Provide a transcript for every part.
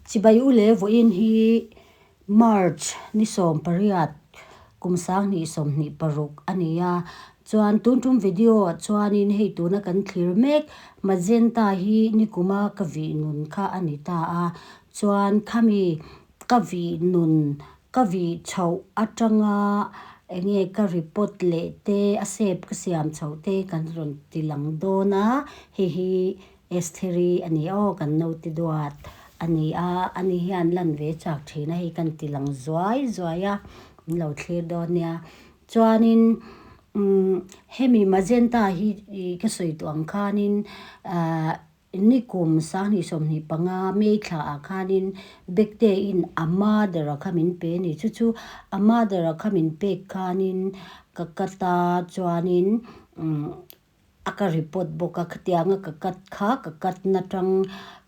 Chibai u leh vawiin hi March ni 18 kum 2026 a ni a, chuan tun tum video ah chuanin hei tuna kan thlir mek magenta hi nikuma ka vih nun kha a ni ta a, chuan khami ka vih nun Ka vih chhoh atanga enge ka report leh te a shape ka siam chhoh te kan rawn ti lang dawn a, hei hi Estheri a ni aw kan naute duat a ni a, ani hian lan ve chak thin a hei kan ti lang zuai zuai a, min lo thlir dawn nia. Chuanin umm hemi magenta hi ka sawi tawh ang khanin ahh Nikum 2025 May thla ah khanin Bektein a mother a kha min pe a ni. Chu chu a mother a kha min pek khanin ka cut a chuanin a ka report bawk a, khatianga ka cut kha ka cut na tang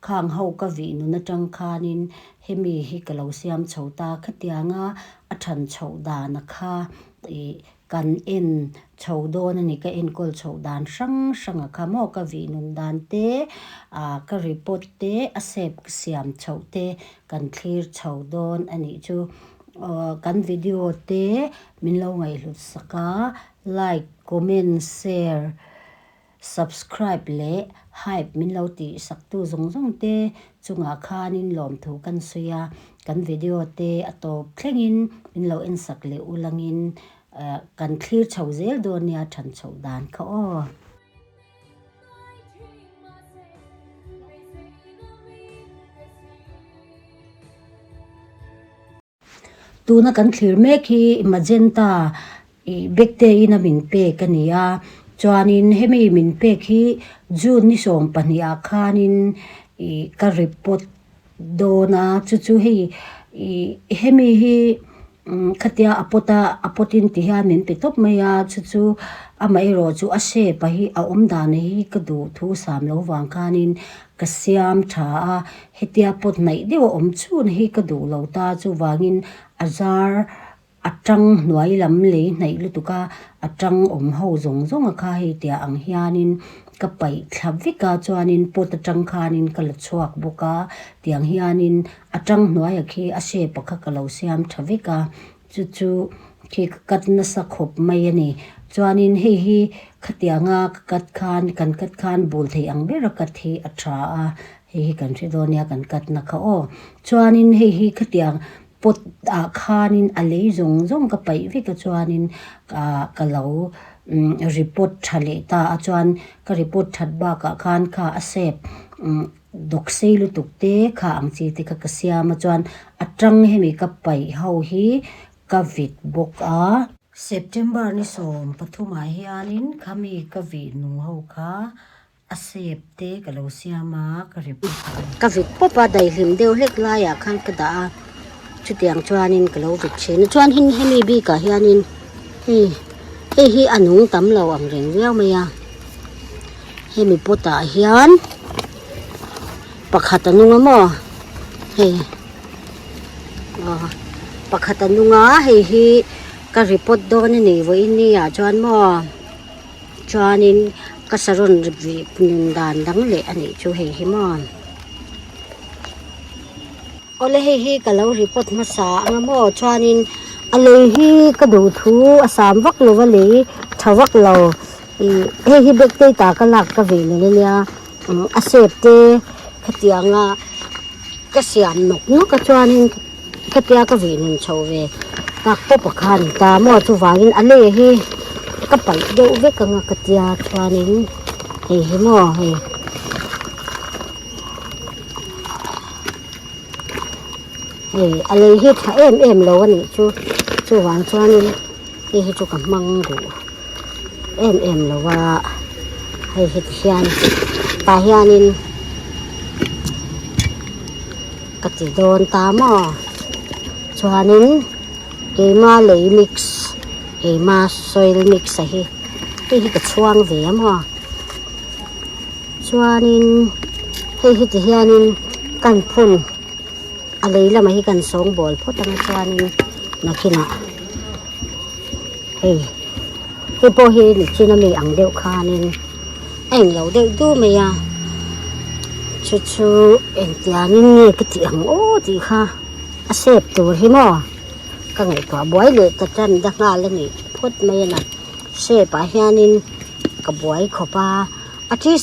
khang ho ka vih nun atang khanin hemi hi ka lo siam chho ta khatianga a than chhoh dan a kha ih Kan en chho dawn a ni, ka enkawl chhoh dan hrang hrang a kha maw, ka vih nun dan te, ah ka report te, a shape ka siam chhoh te kan thlir chho dawn a nih chu. Aw kan video te min lo ngaihhlut sak a, like, comment, share. Subscribe leh hype min lo tih sak tu zawng zawng te chungah khanin lawmthu kan sawi a, kan video te a tawp thlengin min lo en sak leh ulangin kan thlir chho zel dawn nia than chhoh dan kha aw. Tuna kan thlir mek hi magenta ih bekte ina min pek a ni a, chuanin hemi min pek hi June ni 12 ah khanin ih ka report dawn a, chu chu hei ih hemi hi umm khatia a pot a a pot in ti hian min pe tawp mai a, chu chu amaherawh chu a shape a hi a awm dan hi ka duh thu sam lo vang khanin ka siam tha a. Hetia pawt hnaih deuh a awm chhun hi ka duh lo ta, chuvangin a zar a tang hnuai lam lei hnaih lutuk a, a tang awm ho zawng zawng a kha hei tia ang hianin ka paih thla vek a, chuanin pawt atang khanin ka la chhuak bawk a, tiang hianin a tang hnuaia khi a shape a kha ka lo siam tha vek a, chu chu khi ka cut nasa khawp mai a ni. Chuanin hei hi khatianga ka cut khan kan cut khan bul thei ang ber a cut hi a tha a, Hei hi kan hre dawn nia kan cut na kha aw. Chuanin hei hi khatiang pot ah khanin a lei zawng zawng ka paih vek a chuanin ah ka lo umm report tha leh ta a chuan ka report that bakah khan kha a shape umm dawk sei lutuk te kha ang chi te kha ka siam a chuan a tang hemi ka paih ho hi ka vit bawk a. September ni 13 ah hianin khami ka vih nung ho kha A sep te ka lo siam a, ka ri pawp a. Ka vit pawp a, daihlim deuh hlek laiah khan ka dah a, chutiang chuanin ka lo vit thin a. Chuan hin hemi bikah hianin hei hei hi a nung tam lo ang reng viau mai a, hemi pot ah hian pakhat a nung a maw hei aw pakhat a nung a, hei hi ka report dawn a ni vawiin ni ah chuan maw. Chuanin ka saron vih nun dan dang leh a nih chu hei hi maw. Awle hei hi ka lo report hmasa ang a maw chuanin a lei hi ka duh thu a sam vak lo a lei tha vak lo ih hei hi bag te ta ka lak ka vih nun ania a shape te khatianga ka siam nawk nawk a chuanin Khatia ka vih nun chho ve tak pawp a kha a ni ta maw chuvangin a lei hi ka paih deuh vek ang a ka tia chuanin hei hi maw hei hei a lei hi tha em em lo a nih chu chuvang chuanin hei hi chu ka hmang duh em em lo a hei hi tihian tah hianin. Ka ti dawn ta maw? Chuanin keima lei mix, keima soil mix a hi hei hi ka chhuang ve a maw? Chuanin hei hi ti hianin kan phun a lei lamah hi kan sawngbawl phawt ang a chuanin nakinah hei hei pawh hi nichin ami ang deuh khanin a englo deuh du mai a. Chu chu engtiangin nge ka tih ang aw tih kha a shape tur hi maw ka ngaihtuah buai leh ta tan ta nghal a nih phawt mai a na shape ah hianin ka buai khawp a a thi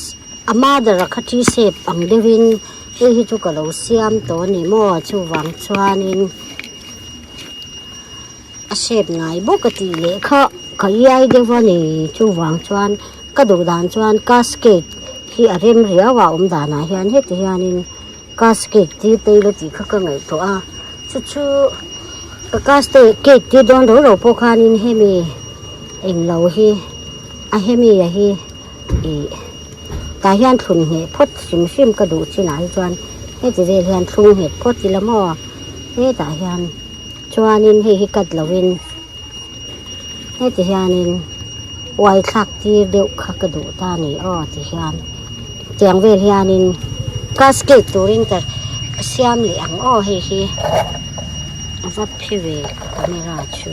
a mother a kha thi shape ang deuhin hei hi chu ka lo siam tawh a ni maw chuvang chuanin. A shape ngai bawk a tih leh kha ka iai deuh a ni chuvang chuan ka duh dan chuan cascade hi a rem riau a awm danah hian heti hianin cascade tir te ila tih kha ka ngaihtuah a chu chu ka cascade tir dawn ro ro pawh khanin hemi englo hi a hemi a hi ih tah hian thlun ngheh phawt hrim hrim ka duh chinah hi chuan heti vel hian thlung nghet phawt ila maw hetah hian. Chuanin hei hi cut lovin heti hianin uai thlak tir deuh kha ka duh ta a ni aw ti hian tiang vel hianin cascade turin ka siam leh ang aw hei hi a va phe ve camera chu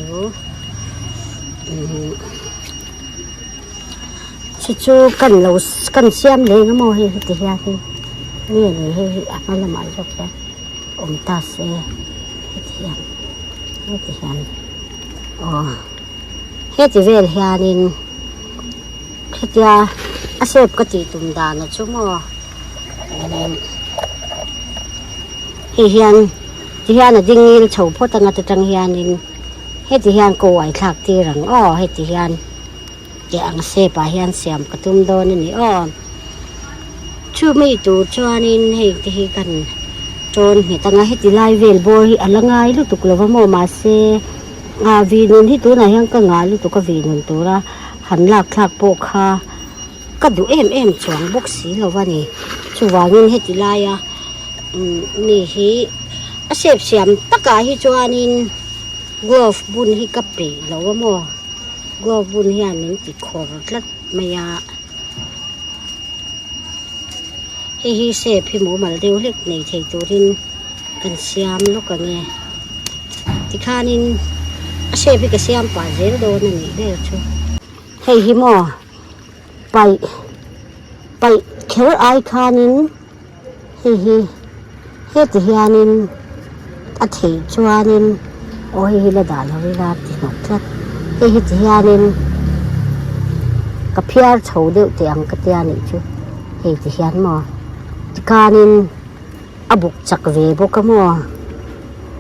umm chu chu kan lo kan siam leh ang maw hei heti hianin nge ni hei hi a hma lamah zawk hian. Awm ta se heti hian heti hian aw heti vel hianin hetia a shape ka tih tum dan a chu maw umm hei hian ti hian a ding ngil chho phawt anga ta tang hianin heti hian ka uai thlak tir ang aw heti hian. Tih ang shape ah hian siam ka tum dawn a ni aw. Chumi tur chuanin hei te hi kan tawn nghet ang a, heti lai vel bawr hi a la ngai lutuk lo va maw mahse ah vih nun hi tunah hian ka ngah lutuk a vih nun tura han lak thlak pawh kha ka duh em em chuang bawk si lo va ni. Chuvangin heti laia umm mi hi a shape siam takah hi chuanin glove bun hi ka peih lo a maw. Glove bun hian min ti khawr tlat mai a, hei hi shape hi mumal deuh hlek nei thei turin kan siam lawk ang e, tikhanin a shape hi ka siam pah zel dawn a nih ber chu. Hei hi maw paih paih kher ai khanin hei hi heti hianin a theih chuanin aw hei hi la dah lo ila ti hnawk tlat hei hi ti hianin ka phiar chho deuh teh ang ka tia nih chu hei ti hian maw tikhanin a buk chak ve bawk a maw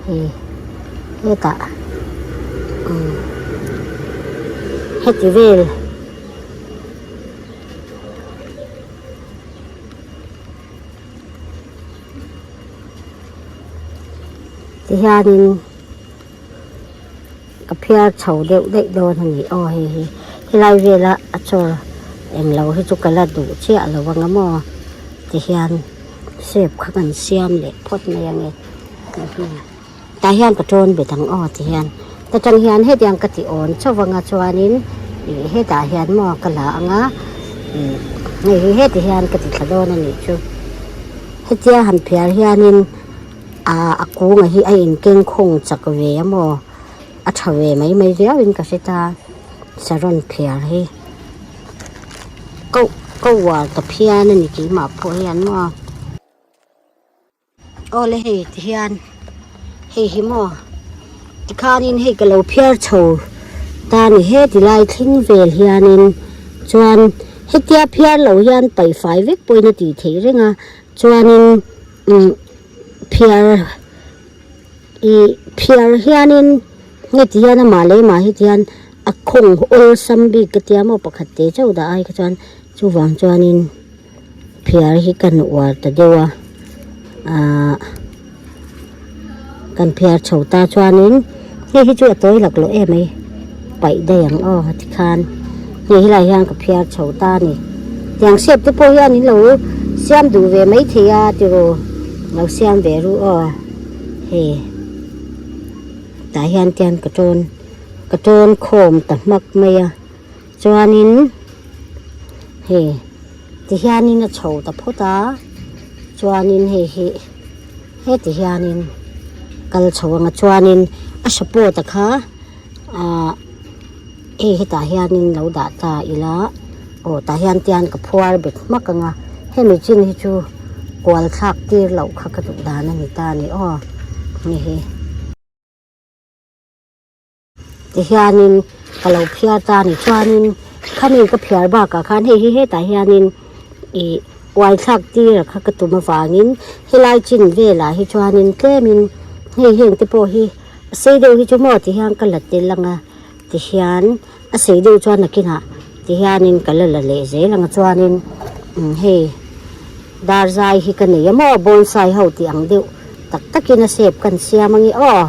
hei hetah umm heti vel. Tihianin ka phiar chho deuh daih dawn a ni aw hei hi helai vela a chawr englo hi chu ka la duh chiah lo ang a maw tihian shape kha kan siam leh phawt mai ang e tah hian ka tawn bet ang aw tihian ta tang hian hetiang ka ti awn chauh ang a chuanin ih hetah hian maw ka la ang a ih hei hi heti hian ka ti thla dawn a nih chu hetia han phiar hianin ah a kunga hi a inkeng khawng chak ve a maw a tha ve mai mai viau in ka hre ta saron phiar hi koh ko uar ta phian a ni keimah pawh hian maw. Awle hei ti hian hei hi maw tikhanin hei ka lo phiar chho ta ni he ti lai thleng vel hianin chuan hetia phiar lo hian paih fai vek pawhin a tih theih reng a chuanin umm phiar ih phiar hianin heti hian amah leh amah hi tihian a khawng awlsam bik ka tia maw pakhat te chauh dah ai kha chuan chuvang chuanin. Phiar hi kan uar ta deuh a ahh kan phiar chho ta chuanin hei hi chu a tawi lak loh em mai paih daih ang aw tikhan hei helai hian ka phiar chho ta a ni tiang shape te pawh hian in lo siam duh ve maithei a tiraw lo siam ve ru aw hei tah hian tian ka tawn ka tawn khawm ta hmak mai a. Chuanin hei ti hianin a chho ta phawt a chuanin hei hi heti hianin kal chho ang a chuanin a support a kha ah hei hetah hianin lo dah ta ila aw tah hian tian ka phuar bet hmak ang a hemi chin hi chu. kual thlak tir loh kha ka duh dan a ni ta a ni aw hei hi. Tihianin ka lo phiar ta a ni chuanin khami ka phiar bakah khan hei hi hetah hianin ih uai thlak tir a kha ka tum avangin helai chin velah hi chuanin tlemin hei heng te pawh hi a sei deuh hi chu maw tihian ka la tel ang a tihian a sei deuh chuan nakinah tihianin ka la la leh zel ang a chuanin hei dar zai hi ka nei a maw bonsai ho tih ang deuh tak takin a shape kan siam ange aw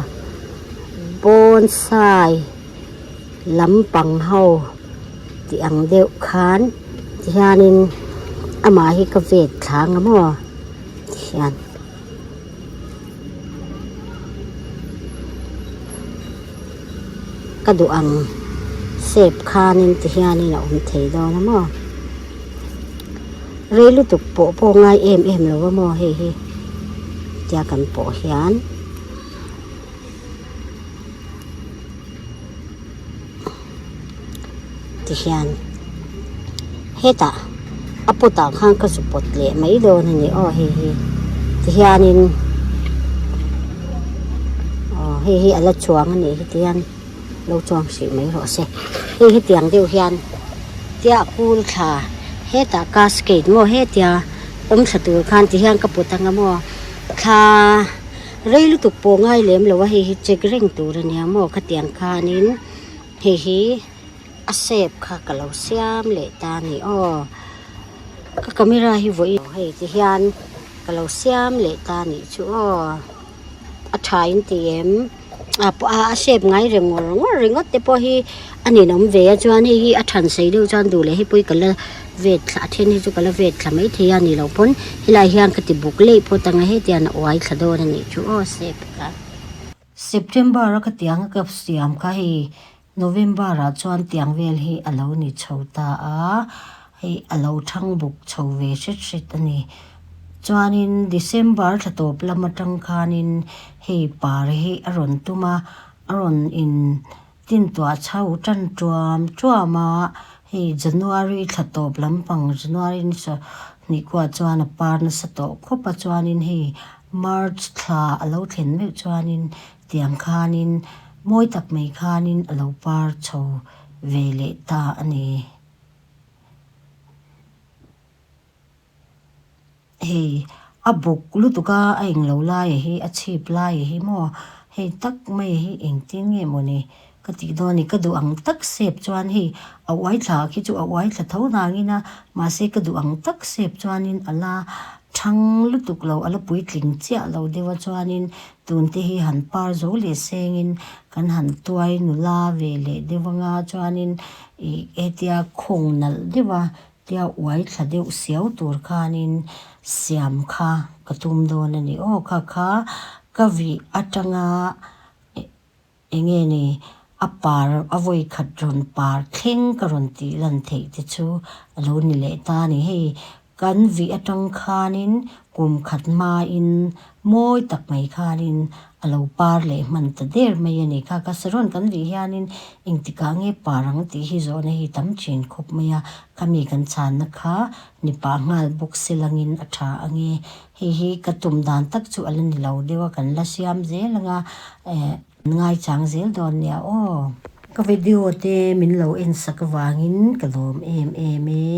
bonsai lampang ho tih ang deuh khan tihianin amah hi ka vet thla ang a maw tihian. Ka duh ang shape khanin ti hianin a awm thei dawn a maw rei lutuk pawh pawh ngai em em lo a maw hei hi tia kan pawh hian ti hian hetah a pot ah khan ka zu pawt leh mai dawn a ni aw hei hi ti hianin aw hei hi a la chuang a nih hi ti hian lo chuang hrih mai rawh se hei hetiang deuh hian tia kul thla hetah cascade maw hetia awm thla tur khan ti hian ka pawt ang a maw thla. Rei lutuk pawh ngai lem lo a, hei hi check reng tur a nia maw khatiang khanin hei hi a shape kha ka lo siam leh ta a ni aw ka camera hi vawiin hei ti hian ka lo siam leh ta a nih chu aw a tha in ti em a shape ngai reng ngawr ngawr ringawt te pawh hi a ninawm ve a chuan hei hi a than sei deuh chuan duh leh hei pawh hi ka la vet thla a then hi chu ka la vet thla maithei a ni loh pawn helai hian ka ti buk leh phawt ang a hetiang a uai thla dawn a nih chu aw shape kha. September a ka tiang a ka siam kha hei November ah chuan tiang vel hi a lo ni chho ta a hei a lo thang buk chho ve hret hret a ni chuanin December thla tawp lam atang khanin hei par hi a rawn tum a a rawn in Tintuah chho tan tuam tuam a, hei January thla tawp lampang January ni sawhnih kuah chuan a par nasa tawh khawp a chuanin hei March thla a lo thlen meuh chuanin tiang khanin mawi tak mai khanin a lo par chho ve leh ta a ni. Hei a buk lutuk a a englo lai hi a chhip lai hi maw hei tak mai hi engtin nge mawni ka tih dawn ni ka duh ang tak sep chuan hei a uai thla khi chu a uai thla tho nangin a mahse ka duh ang tak sep chuanin a la thang lutuk lo a la puitling chiah lo deuh a chuanin tun te hi han par zo leh sengin kan han tuai nula ve leh deuh anga chuanin ih hetia khawng nalh deuh a. Tia uai thla deuh siau tur khanin siam kha ka tum dawn a ni. Aw kha kha ka vih atanga enge ni a par a vawi khat rawn par thleng ka rawn tih lan theih te chu a lo ni leh ta a ni. Hei kan vih atang khanin kum khat hmain mawi tak mai khanin a lo par leh hman ta der mai a ni. Kha ka saron kan vih hianin engtikah nge par ang tih hi zawhna hi tam thin khawp mai a, khami kan chhanna kha ni pah nghal bawk se langin a tha ang e. Hei hi ka tum dan tak chu a la ni lo deuh a, kan la siam zel ang a, eh ngaichang zel dawn nia aw. Ka video te min lo en sak avangin ka lawm em em e.